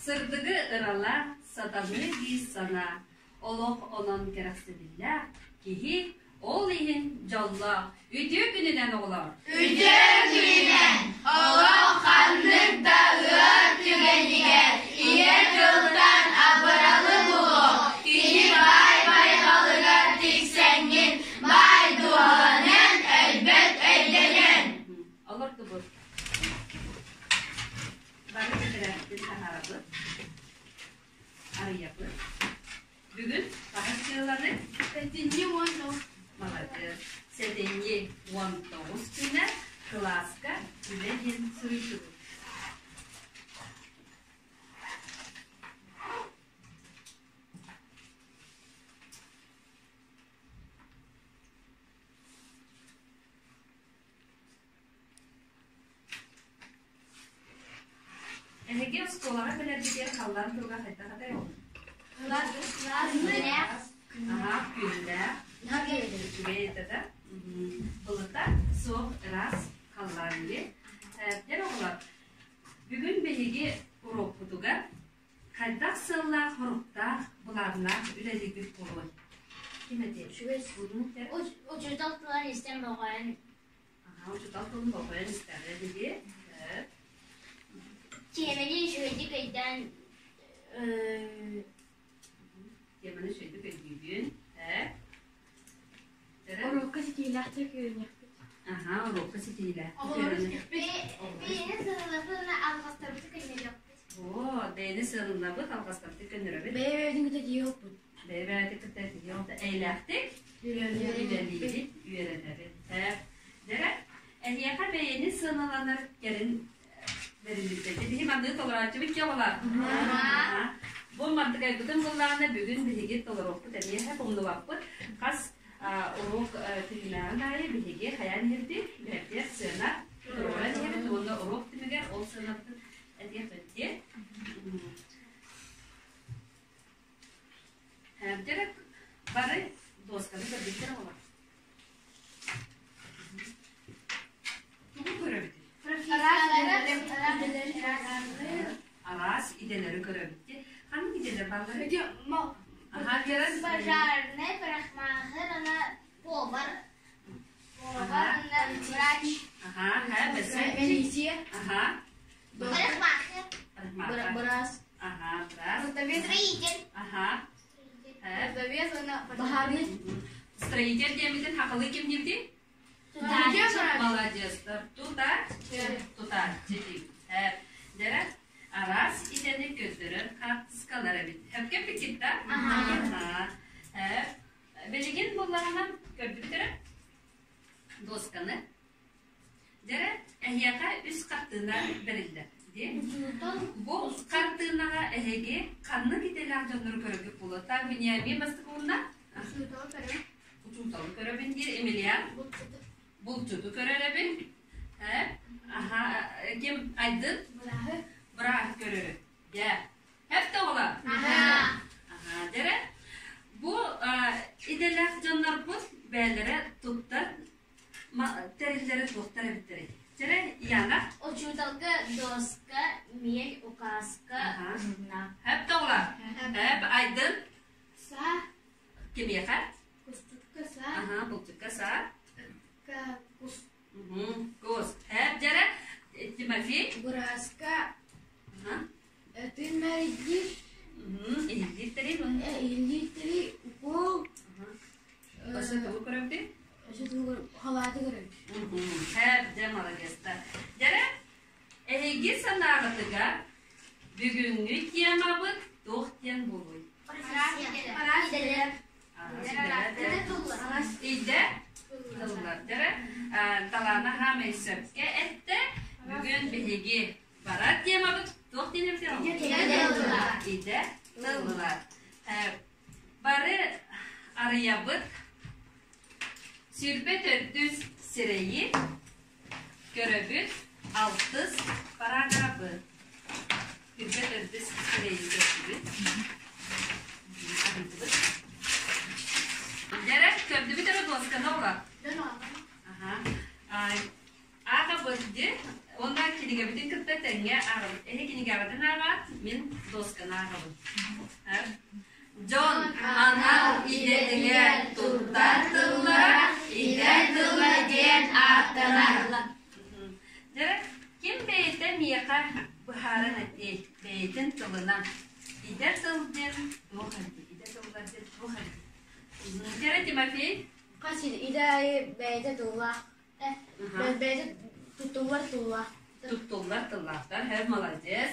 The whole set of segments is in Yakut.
Сырдыгы ыралаах, сатаныы дии санаа, олох онон кэрэхсэбиллээх киһи ол иһин дьоллоох. Үтүө күнүнэн оҕолор! Үтүө күнүнэн! Олох ханнык да ыар түгэнигэр ийэ тылтан абыралы булуо, кини баай байҕалыгар тиксэҥҥин баай дууһаланан өлбөт өйдөнөн. Олордубут. Бары тэтэрээппитин таһаарабыт, арыйабыт. Бүгүн хаһыс дьыаланы? Сэтинньи 19. Маладьыас. Сэтинньи 19 күнэ кылааска үлэ диэн суруйдубут. Эһиги оскуолаҕа кэлэргитигэр халлаан туруга хайдах этэй ол? Аһаах күннээх, үчүгэй этэ да. Былыта суох ыраас халлаан дии. Дьэ оҕолор, бүгүн биһиги уруокпутугар хайдах сыаллаах-соруктаах, былааннаах үлэлиирбит буолуой? Ким этиэй? Учуутал тылын истэн болҕойон Аһаа, учуутал тылын болҕойон истэҕэ биһи. Тиэмэни үчүгэйдик өйдөөн Тиэмэни үчүгэйдик өйдүүгүн. Уруокка ситиилээхтик үөрэниэхпит. Аһаа, уруокка ситиилээхтик үөрэниэхпит. Бэйэни сыаналабыт алҕастарбытын көннөрүөхпүт. Оо, бэйэни сыаналабыт, алҕастарбытын көннөрөбүт. Бэйэ-бэйэбитин кытта тиийиэхпит. Бэйэ-бэйэбитин кытта тиийиэхпит. Эйэлээхтик үлэлиибит, үөрэнэбит. Дьэ, эһиэхэ бэйэни сыаналанар кэлин бэриллибитэ. Биһи манныгы толорооччубут киэ оҕолор. Бу мантыкайбытын буллаҕына бүгүн биһиги толоруохпут эмиэхэ умнубаппыт. Хас уруок түһүмэҕин аайы биһиги хайаан иһэрбит, бэһэрдиэх сыана туруоран иһэбит уонна уруок түмүгэр ол сыанабытын этиэхпит диэн. Дьэ, бары дуосканы көрбүттэр оҕолор. Тугу көрөбүтүй? Араас идэлэри көрөбүт. Ханнык идэлэр бааллар? Аха, Вера. Пожарный, парикмахер, она повар. Повар, она врач. Аха, ха, Милиция. Аха. Парикмахер. Быраас. Аха, быраас. Строитель. Аха. Продавец, она баһаарынай. Строитель диэммитин хахалы ким диэбитий? Молодецтар. Тутааччы. Тутааччы диибит. Дьэ, араас идэни көрдөрөр хаартыскалар эбит. Хөпкө бикит да? Аха. Билигин буллаҕынан көрдүбүт эрэ досканы. Дьэ, эһиэхэ үс хартыына бэриллэр. Бу хартыынаҕа эһиги ханнык идэлээх дьоннору көрөргүт буолуо? Так, Вениамин Бастакуунна? Учууталы көрөбүн. Учууталы көрөбүн диир Емельян. Булчуту көрөр эбин. Аха, ким Айдын? Бырааһы. Бырааһы көрөрү. Дьэ. Хэп да оҕолор? Аха, дьэрэ. Бу идэлээх дьоннорбут бэйэлэрэ туттар тэриллэри туохтар эбиттэрий? Чэрэ, Яна? Учууталга доска, миэл, указка, журнал. Хэп тоҕула? Хэп, Айдын? Саа. Кимиэхэ? Кустукка саа. Аха, булчукка саа. Кус. Кус. Хэп, дьэрэ, Тимофей? Бырааска. Тыын мэрийдиир. Иһиллиир тэрил. Иһиллиир тэрил, укол. Өссө тугу көрөбүтүй? Өссө тугу халааты көрөбүт. Һэ, дьэ молодецтар. Дьэрэ, эһиги санааҕытыгар бүгүҥҥү темабыт туох диэн буолуой? Идэ тыллар. Дьэрэ, талаана хаамай сөпкө эттэ. Бүгүн биһиги барар темабыт туох диэн эбитэ? Идэ тыллар. Бары арыйабыт 24 сирэйи көрөбүт алтыс параграбы 24 сирэйи көрдүбүт арыйдыбыт Дьэрэ көрдүбүт эрэ дуосканы оҕолор Ааҕабыт дии уонна кинигэбитин кытта тэҥҥэ ааҕабыт. Эһи кинигэҕитин ааҕаат? мин досканы ааҕабын. Дьон анал идэтигэр туттар тыллара идэ тыла диэн ааттанар. Дьэ, ким бэйэтэ миэхэ быһааран этиэй, бэйэтин тылынан. Идэ тыл диэн туох эбитий? Идэ тыллар диэн туох эбитий? Дьэ, Тимофей? Хас идэ аайы бэйэтэ тыллаах. Бэйэтэ туттуллар тыллаах. Туттуллар тыллаахтар. Һэ, молодец.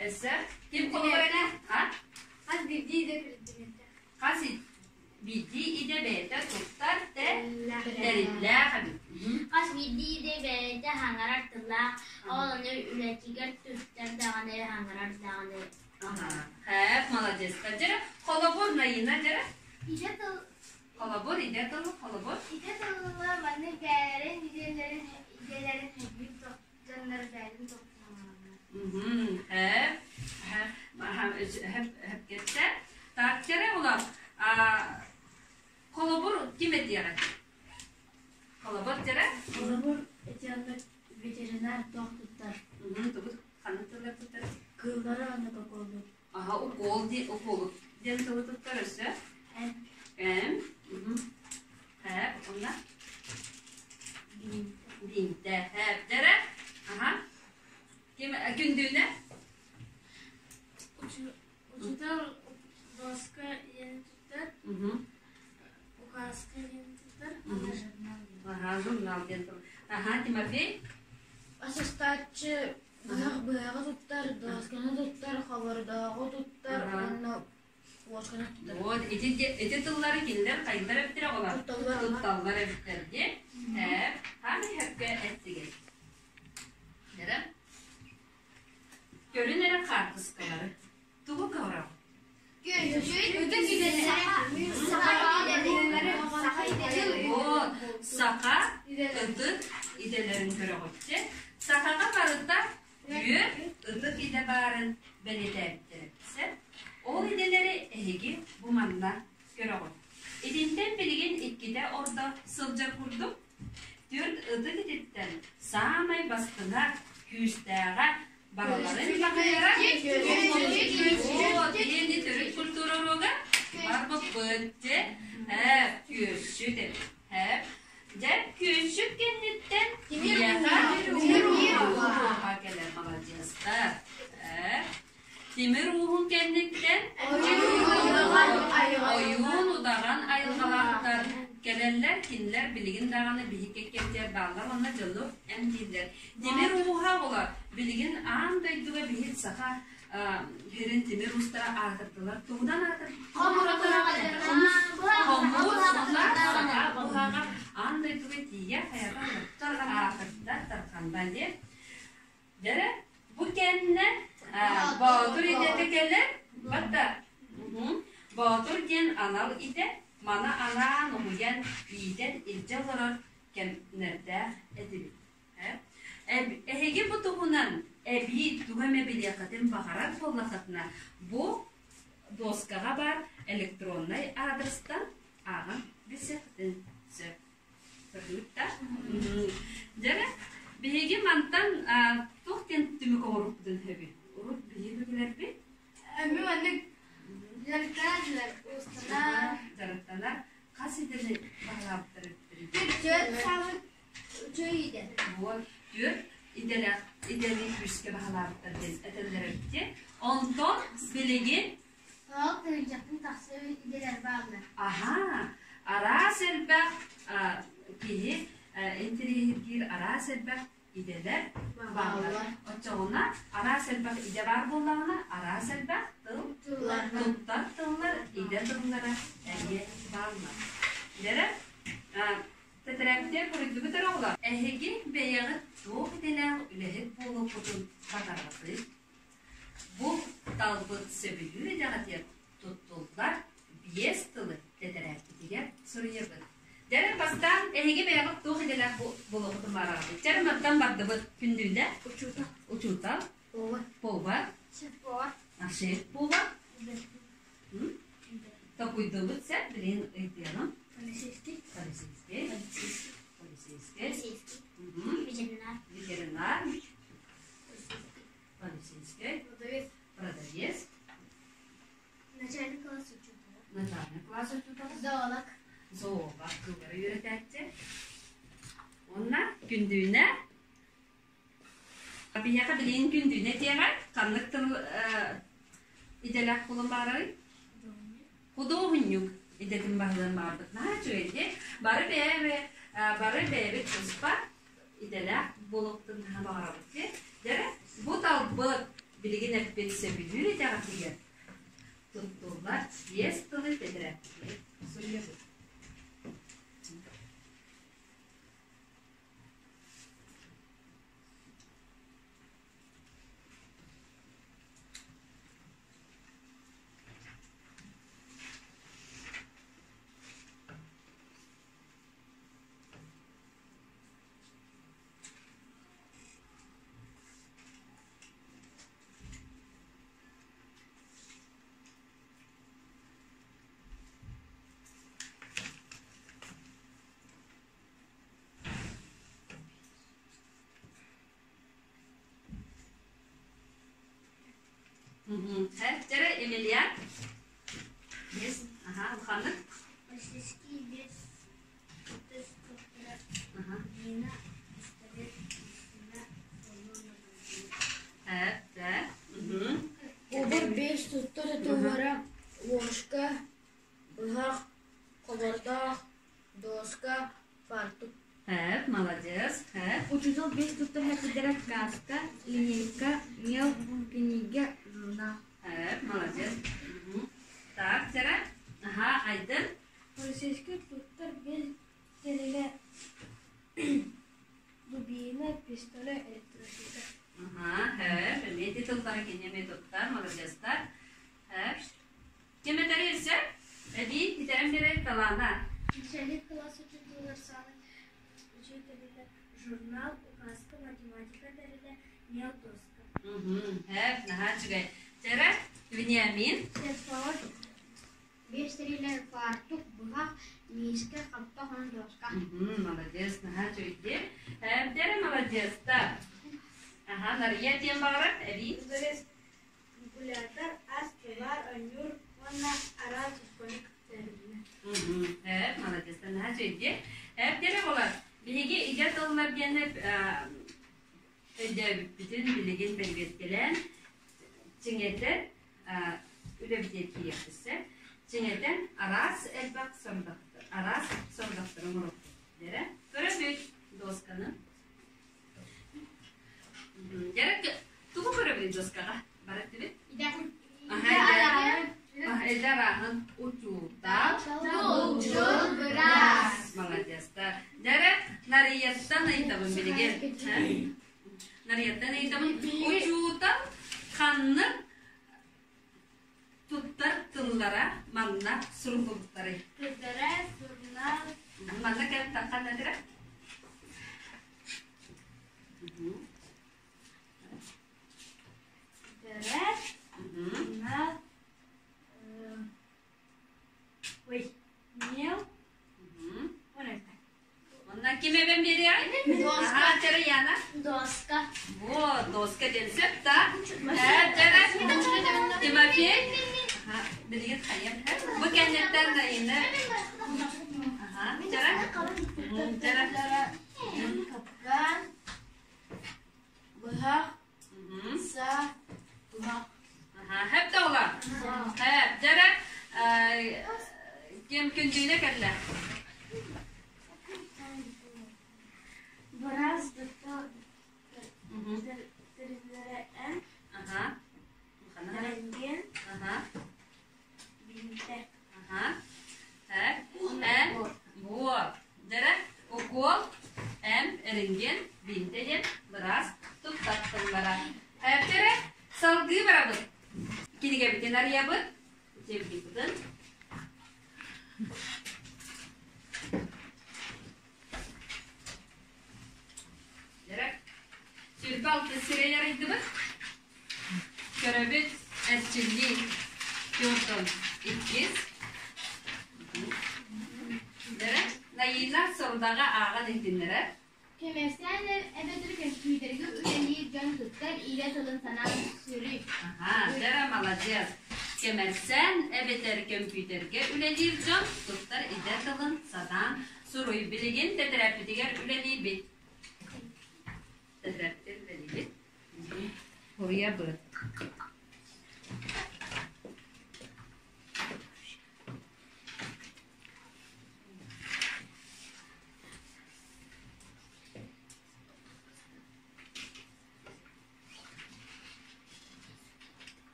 Эссе. Ким холобура? А? Хас биирдии идэ предметэ. Хас биирдии идэ бэйэтэ туттар тэриллээх эбит. Хас биирдии идэ бэйэтэ хаҥарар тыллаах, ол ону үлэтигэр туттар даҕаны, хаҥарар даҕаны. Хэп, молодецтар. Дьэрэ, холобур, Наина, дьэрэ. Идэ тыл Холобур, идэ тыл, холобур. Идэ тылла маннык бэйэлэрин идэлэрин идэлэрин сөбүлүүр дьоннор бэйэлэрин толкуйданаллар. Хэп, хэп, хэп, Так, дьэрэ, улар, холобур ким этиэҕэ? Холобур, дьэрэ? Холобур, этиэххэ ветеринар туох туттар? Тугу ханнык тыллар туттар? Кыыллары уонна уколлуур. Аха, укол ди укол диэн тылы туттар өссө. Эм. Эм. Хэп, онна? Бинтэ. Хэп, дьэрэ? Аха. Ким күндүүнэ? Учуутал доска диэн туттар, указка диэн туттар, уонна журнал. Аха, журнал диэн тыл. Аха, Тимофей? Асыстааччы быһах быһаҕы туттар, досканы туттар, хобордооҕу туттар уонна ложканы туттар. Вот, ити, ити тыллары кинилэр хайдах эбиттэр оҕолор? Тутталлар. Тутталлар эбиттэр дии. Эп, хааны хэпкэ эттигин. Дэрэ? Көрүн эрэ хаартыскалары. Тугу көрөҕүн? Вот, саха ытык идэлэрин көрөҕүт. Сахаҕа барыта үөр ытык идэ баарын бэлиэтээбиттэрэ. Ол идэлэри эһиги бу манна көрөҕүт. Итинтэн билигин иккитэ ордо сылдьар курдук Түөрт ытык ититтэн саамай бастыҥа, күүстээҕэ барыларын баһыйара Диэни төрүт культура уруога барбыппыт дьэ күөсчүт эбит дьэ күөсчүт кэнниттэн тимир ууһа кэлэр маладьыастар Тимир ууһун кэнниттэн ойуун удаҕан айылҕалаахтар кэлэллэр, кинилэр билигин даҕаны биһи кэккэбитигэр бааллар уонна дьону эмтииллэр. Тимир ууһа оҕолор билигин аан дойдуга биһи саха сирин тимир уустара аатырдылар. Тугунан аатырдылар? Хомус уонна саха уһаҕа аан дойдуга тиийэ хайата аатырда тарханна диэн. Дьэ, бу кэннэ Боотур идэтэ кэлэр, батта Боотур диэн анал идэ, маны анаан уһуйан, иитэн илдьэ олорор кэмнэрдээх этибит. Эһиги бу туһунан эбии тугу эмэ билиэххитин баҕарар буоллаххытына, бу дуоскаҕа баар электроннай аадырыстан ааҕан билсиэххитин сөп. Көрдүгүт да? Дьэ, биһиги мантан туох диэн түмүк оҥорбутун сөбүй? Урут биһиги бүгүлэрбит. Эми маннык дьарыктанар, устанар. Дьарыктанар. Хас идэни баһылаабыттар Түөрт саамы үчүгэй идэ. Вот, түөрт идэлээх идэни күүскэ баһылаабыттар диэн этэллэр эбит. Онтон билигин Тоҕо тыһыынчаттан тахса идэлэр бааллар. Аһаа, араас элбэх киһи интэриэһиргиир араас элбэх идэлэр бааллар. Оччоҕуна араас элбэх идэ баар буоллаҕына, араас элбэх тыл туттар тыллар, идэ тыллара эмиэ бааллар. Дэрэ, тэтэрээктэр буруйдугут эрэ оҕолор. Эһиги бэйэҕит туох идэлээх үлэһит буолуоххутун баҕараҕытый? Бу талбыт сөбүлүүр идэҕитигэр туттуллар биэс тылы тэтэрээппитигэр суруйабыт. Дьэ, бастаан эһиги бэйэҕит туох идэлээх буолуоххутун баҕараҕытый? Чэ, мантан бардыбыт. Күндүүнэ? Учуутал. Учуутал. Повар. Повар. Шеф-повар. А, шеф-повар. Токуйдубут сеп, билин ыйдыаҕым. Полицейский. Полицейский. Полицейский. Полицейский. Ветеринар. Ветеринар. Полицейский. Зоолог кыллары үөрэтээччи. Уонна күндүүнэ Биһиэхэ билигин күндүүнэ диэҕэ ханнык тыл идэлээх буолан баарарый? Худуоһунньук идэтин баһылыан баҕарбыт. Наһаа үчүгэй дии. Бары бэйэ бары бэйэбит туспа идэлээх буолуохпутун наһаа баҕарабыт дии. Дьэ, бу талбыт билигин эппит сөбүлүүр идэҕитигэр туттуллар биэс тылы тэтэрээттиир суруйабыт. Дьэрэ Емельян. Yes. Ага, улаханнык. Российский вес Дина пистолет Убар биэс туттар тыллара ложка, быһах, хобордоох, доска, фартук. Хэп, молодец. Хэп. Учуутал биэс туттар хэппиттэрэ каска, линейка, мел, кинигэ, журнал. Хэп, молодец. Так, Сера. Ага, Айдын. Полицейский туттар биэс тэрилэ дубина, пистолет, электрощита. Ага, хэп. Эмиэ ити тыллары кини эмиэ туттар, молодецтар. Хэп. Ким этэрий өссө? Эбии итэрэн биэрэр талаана. Начальник класс учителлар сааны учителлэр журнал, указка, математика тэрилэ, мел доска. Хэп, наһаа үчүгэй. Чэрэ, Вениамин. Светофор биэс тэрилэ фартук, быһах, миискэ, хаппах уонна доска. Молодец, наһаа үчүгэй. Эбдэрэ молодецтар. Аха, Нария диэн баҕарар, эбии. Калькулятор, ас, товар, оонньуур уонна араас школьник тэрилэ. Эп, молодец, наһаа үчүгэй. Эбдэрэ болар. Биһиги идэ тыллар диэн өйдөөбүппүтүн билигин бэрбиэскэлээн чиҥэтэн үлэбитигэр киириэхпит Чиҥэтэн араас элбэх сорудахтар, араас сорудахтары оҥоруохпут. Дэрэ, көрөбүт досканы. Дэрэ, тугу көрөбүт доскаҕа? Бараттыбыт? Идэ арааһын учуутал, булчут, быраас. Молодецтар. Дэрэ, Нарыйаттан ыйытабын билигин. Нарыйаттан ыйытабын. Учуутал ханнык туттар тыллара манна суруллубуттарый? Тэтэрээт, сурунаал. Манна кэм таххан этэрэ? Тэтэрээт, сурунаал, ой, мел, Онна ким эбэн биэриэҕэй? Доска. Аха, чэрэ Яна. Доска. Вот, доска диэн сөп да? Чэрэ Тимофей. Билигин хайам. Бу кэнниттэн Наина. Аха, чэрэ. Чэрэ. Капкан, быһах, саа, туһах. Аха, хэп да ола. Хэп, дьэрэ ким күндүүнэ кэллэ? Быраас тэриллэрэ эн, рентген, бинтэ. Аха. Хэп, эн, вот. Дьэрэ, укол, эм, рентген, бинтэ диэн быраас туттар тыллара. Эптэрэ салгыы барабыт. Кинигэбитин арыйабыт. Учебникпытын. Дьэрэ, 26 сирэй арыйдыбыт. Көрөбүт эрчиллии Петр иккис. Дьэрэ, Наина сорудаҕа ааҕан иһитиннэрэр. Кэмэрсээн эбэтэр көмпүүтэргэ үлэлиир дьон туттар илэ тылын санаан сүрүй. Аха, дьэрэ, молодец. Кэмэрсээн эбэтэр көмпүүтэргэ үлэлиир дьон туттар идэ тылын сатаан суруй. Билигин тэтэрээппитигэр үлэлиибит. Тэтэрээппитигэр үлэлиибит. Суруйабыт.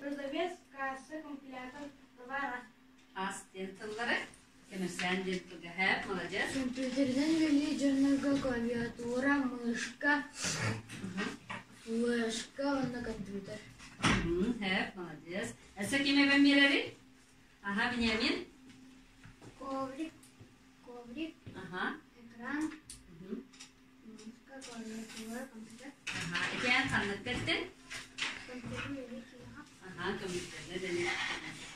Продавец, касса, компилятор, товара. Ас диэн тыллары кэмэрсээн диэн тылга һээп, молодец. Компьютерынан үлэлиир дьоннорго клавиатура, мышка, флешка уонна компьютер. Һээп, молодец. Өссө ким эбэн биэрэбит? Аха, Вениамин. Коврик, коврик, Аха. экран, мышка, клавиатура, компьютер. Аха, итиэн ханнык кэттин? Компьютер үлэлиир киһиэхэ. Аха, көмүстэринэ дэнэ.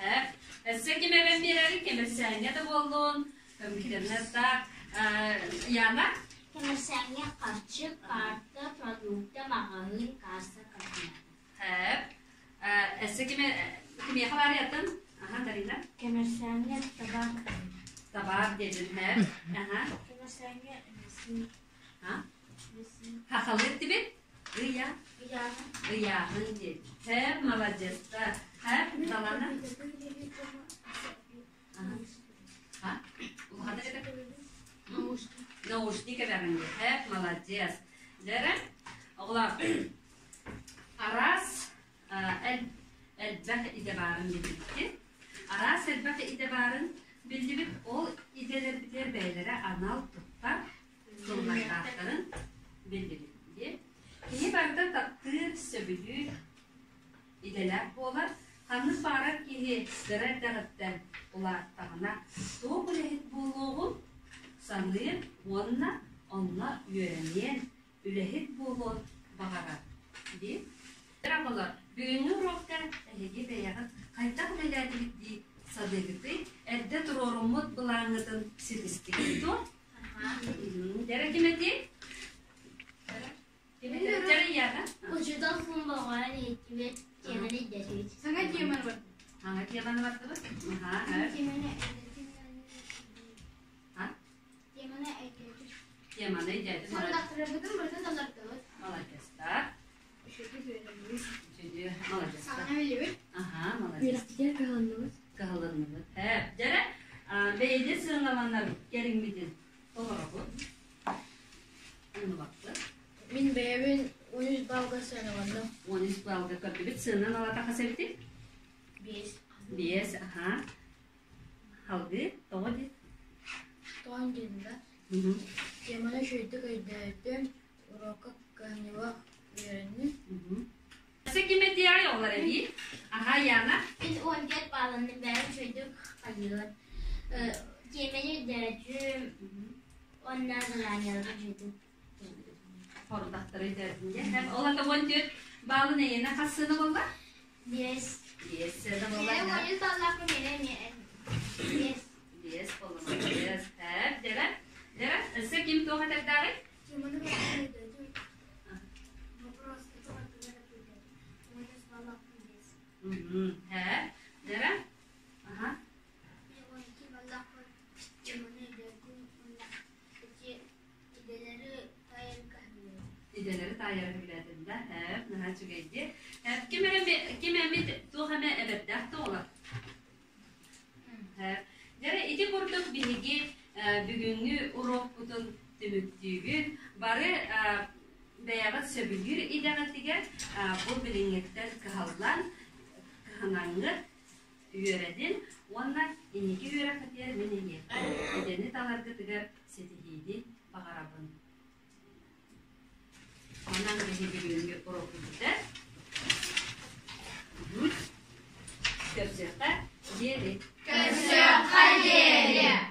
Һээп. Өссө ким эбэн биэрэбит? Кэмэрсээҥҥэ да буоллун, көмүстэринэ так. Яна? Кэмэрсээҥҥэ харчы, карта, продукта, маҕаһыын, касса, кабинет. Һээп. Өссө ким кимиэхэ баарыйатын? Аха, Дарина. Кэмэрсээҥҥэ табаар. Табаар диэтин, һээп. Аха. Кэмэрсээҥҥэ мессин. А? Хахалыыр тибит? Ыйа. Ыйааһын. Ыйааһын диэн. Һээп, молодецтар. Һээп, Далана. А? Улахата это? Наушник эбэҕин дии. Һээп, молодец. Дьэрэ, оҕолор, араас элбэх идэ баарын билбиккит. Араас элбэх идэ баарын биллибит. Ол идэлэрбитигэр бэйэлэрэ анал туттар тыллардаахтарын биллибит дии. Киһи барыта таптыыр, сөбүлүүр идэлээх буолар. Ханнык баҕарар киһи кыра эрдэҕиттэн улааттаҕына туох үлэһит буолуоҕун саныыр уонна онно үөрэниэн, үлэһит буолуон баҕарар дии. Оҕолор, бүгүҥҥү уруокка эһиги бэйэҕит хайдах үлэлээтигит дии саныыгытый? Эрдэ туруоруммут былааҥҥытын ситистигит дуо? Дьэрэ ким этий? Дьэрэ Яна? Учуутал футболга иһиттибит, тиэмэни ирдэтибит. Саҥа тиэманы бардыбыт. Саҥа тиэманы бардыбыт? Аха. Тиэмэни А? Тиэмэни өйдөөтүм. Теманы өйдөөтүм. Сорудахтарбытын барытын толордубут. Молодецтар. Үчүгэй, молодецтар. Саҥа билибит. Аха, молодец. Үөрэхтигэр кыһалынныбыт. Кыһалынныбыт. Э, дьэрэ, бэйэдэ сыаналанар кэриҥмитин толоробут. Оннубаппыт. Мин бэйэбин 13 балга сыаналанным. 13 балга көрдүбүт. Сыанан алата хас эбитий? Биэс. Биэс, аха. Халгыы, тоҕо дии? Тоҕо диэн да. Теманы үчүгэйдик өйдөөтүм, уруокка кыһамньылаах үөрэнним. Өссө ким этиэҕэй оҕолор эбии? Аха, Яна? Мин 14 бааланным, бэйэм үчүгэйдик хайыыр. Тиэмэни өйдөөтүм, уонна заданиелары үчүгэйдик Хордахтары өйдөөтүм диэн. Ол ата 14 баалын эйиэнэ хас сыана буолла? Биэс. Биэс сыана буолла. Миэнэ 13 баллаахпын, миэнэ эмиэ биэс. Биэс буолла, молодец. Тэп, дьэрэ. туох этэрдээҕий? Теманы өйдөөтүм. Вопроска тугар ответ. Һэ, дэрэ? Аха. Идэлэри таайара билээтин да, һэ, наһаа үчүгэйди. Ким эрэ ким эмит туох эмэ эбэрдээх да оҕолор? Дьэ, ити курдук биһиги бүгүҥҥү уруокпутун түмүктүүбүт. Бары бэйэҕит сөбүлүүр идэҕитигэр бу билиҥҥиттэн кыһаллан, кыһанаҥҥыт үөрэтин уонна инники үөрэххитигэр мин эһиэхэ идэни таларгытыгар ситиһиини баҕарабын. Онон биһиги бүгүҥҥү уруокпут бүтэр. Көрсүөххэ диэри. Көрсүөххэ диэри.